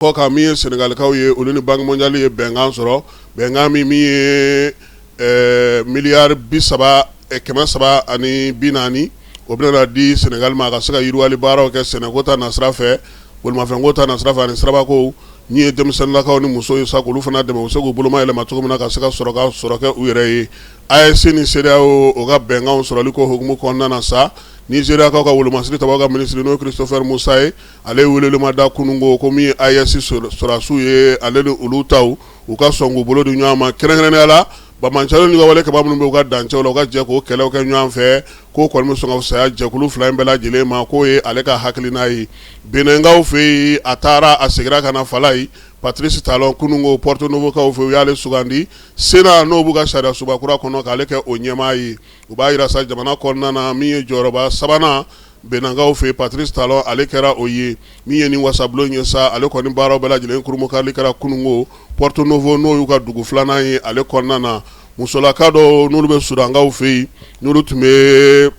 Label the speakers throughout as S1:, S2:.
S1: Kɔ kan, min ye Senegalikaw ye, olu ni Banque mondiale ye bɛnkan sɔrɔ, bɛnkan min ye miliyari 30, 340, o bɛna di Senegali ma ka se ka yiriwali baaraw kɛ sɛnɛko ta nasira fɛ, bolimafɛnko ta nasira fɛ ani sirabako. Min ye denmisɛnninlakaw ni muso ye sa, k'olu fana dɛmɛ u se k'u boloma yɛlɛma cogo min na ka se ka sɔrɔ kɛ u yɛrɛ ye. AES ni CEDEAO, o ka bɛnkan sɔrɔli ko hukumu kɔnɔna na sa, Nizeriyakaw ka wolomasiri tabaga ka minisiri, n'o ye Christopher Musa ye, ale ye welema da kunun ko min ye AES sɔrɔdasiw ye, ale ni olu ta, u ka sɔn k'u bolo di ɲɔgɔn ma, kɛrɛnkɛrɛnnenya la banbaanciya ni wale kɛbaa minnu bɛ u ka dancɛw la, u ka jɛ k'o kɛlɛw kɛ ɲɔgɔn fɛ, k'o kɔni bɛ sɔn ka fisaya jɛkulu fila in bɛɛ lajɛlen ma, k'o ye ale ka hakilina ye. Benɛnkaw fɛ yen, a taara, a seginna ka na Falayi. Patrice Talon, kunun ko Porto Novokaw fɛ, u y'ale sugandi Sénat, n'o b'u ka sariya soba kura kɔnɔ, k'ale kɛ o ɲɛmaa ye. U b'a jira sa, jamana kɔnɔna na, min ye jɔyɔrɔba sabanan Benɛnkaw fɛ, Patrice Talon, ale kɛra o ye. Min ye nin wasabulon ye sa, ale kɔni baaraw bɛɛ lajɛlen kurunbonkarili kɛra kunun ko Porto Novo, n'o y'u ka dugu filanan ye, ale kɔnɔna na. Musolaka dɔw, n'olu bɛ Sudankaw fɛ yen, n'olu tun bɛ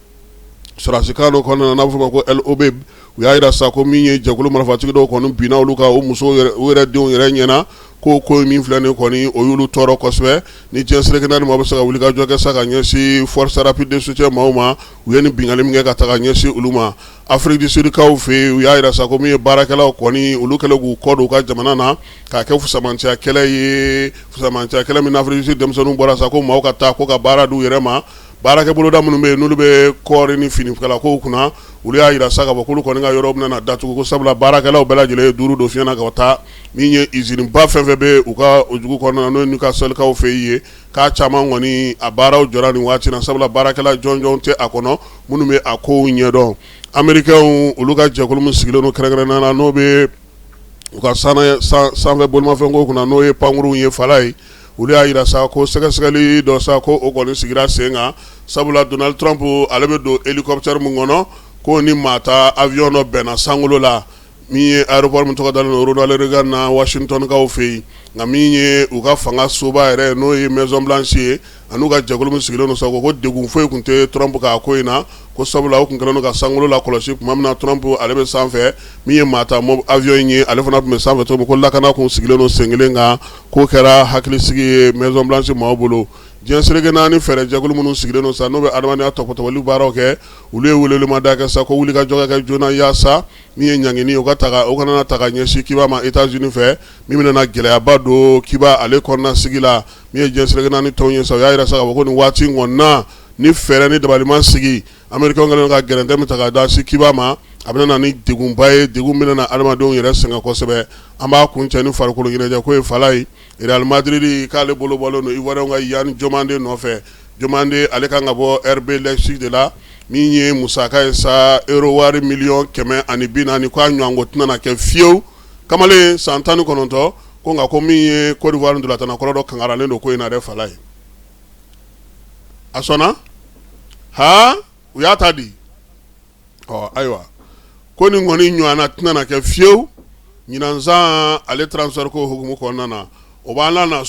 S1: sɔrɔdasikan dɔ kɔnɔna na, n'a bɛ f'o ma ko LOB, u y'a jira sa ko min ye jɛkulu marifatigi dɔw kɔni binna olu kan, o musow u yɛrɛ denw yɛrɛ ɲɛna, ko ko min filɛ nin kɔni, o y'olu tɔɔrɔ kosɛbɛ. Ni diɲɛ seleke naani maaw bɛ se ka wuli ka jɔ kɛ sa ka ɲɛsin Force rapide de soutien maaw ma, u ye nin binkanni min kɛ ka taga ɲɛsin olu ma. Afrique du Sud kaw fɛ yen, u y'a jira sa ko min ye baarakɛlaw kɔni, olu kɛlen k'u kɔ don u ka jamana na k'a kɛ fusamanciya kɛlɛ ye, fusamanciya kɛlɛ min Afrique du Sud denmisɛnninw bɔra sa ko maaw ka taa ko ka baara d'u yɛrɛ ma. Baarakɛ boloda minnu bɛ yen, n'olu bɛ kɔɔri ni finikalako kunna, olu y'a jira sa k'a fɔ k'olu kɔni ka yɔrɔ bɛna datugu, ko sabula baarakɛlaw bɛɛ lajɛlen ye duuru don fiɲɛ na ka taa. Min ye usine ba fɛn fɛn bɛ u ka o dugu kɔnɔna na, n'o ye Newcastle-kaw fɛ yen, k'a caman kɔni a baaraw jɔra nin waati na, sabula baarakɛla jɔnjɔn tɛ a kɔnɔ minnu bɛ a kow ɲɛdɔn. Américains, olu ka jɛkulu min sigilen don kɛrɛnkɛrɛnnenya la, n'o bɛ u ka sanfɛ bolimafɛnko kunna, n'o ye pankurunw ye, Falayi, olu y'a jira sa ko sɛgɛsɛgɛli dɔ sa, ko o kɔni sigira sen kan, sabula Donald Trump, ale bɛ don hélicoptère min kɔnɔ, ko ni maa ta avion dɔ bɛnna sankolo la, min ye aéroport min tɔgɔ dalen don Ronald Reagan na Washingtonkaw fɛ yen. Nka min ye u ka fanga soba yɛrɛ, n'o ye Maison Blanche ye, an'u ka jɛkulu min sigilen don sa, ko degun foyi tun tɛ Trump ka ko in na, ko sabula u tun kɛlen don ka sankolo lakɔlɔsi tuma min na Trump ale bɛ sanfɛ, min ye maa ta avion in ye, ale fana tun bɛ sanfɛ cogo min, ko lakana tun sigilen don sen kelen kan, k'o kɛra hakilisigi ye Maison Blanche maaw bolo. Diɲɛ seleke naani fɛɛrɛ jɛkulu minnu sigilen don sa, n'o bɛ adamadenya tɔpɔtɔli baaraw kɛ, olu ye welemada kɛ sa ko wulikajɔ ka kɛ joona yaasa min ye ɲangini, o ka taga, o kana ta ka ɲɛsin Cuba ma États-Unis fɛ, min bɛna gɛlɛyaba don Cuba ale kɔnɔna sigi la. Min ye diɲɛ seleke naani tɔnw ye sa, u y'a jira sa k'a fɔ ko nin waati in kɔni na, ni fɛɛrɛ ni dabali ma sigi, Américains kɛlen ka gɛrɛntɛ min ta ka da se Cuba ma, a bɛna na ni degunba ye, degun bɛna na adamadenw yɛrɛ sɛgɛn kosɛbɛ. An b'a kuncɛ ni farikolo ɲɛnajɛ ko ye, Falayi. Real Madrid k'ale bolo bɔlen don Ivoirien ka Yan Diomande nɔfɛ. Diomande, ale kan ka bɔ RB Leipzig de la. Min ye musaka ye sa, euro wari miliyɔn 140, k'a ɲɔgɔnko tɛna na kɛ fiyewu. Kamalen san 19 ko, nka ko min ye Côte d'Ivoire ntolatanna kɔrɔ dɔ kankaralen don ko in na dɛ, Falayi. A sɔnna ha, u y'a ta di. Ɔ ayiwa, ko nin kɔni ɲɔgɔnna tɛna na kɛ fiyewu ɲinansan ale transfert ko hukumu kɔnɔna na. O b'an na.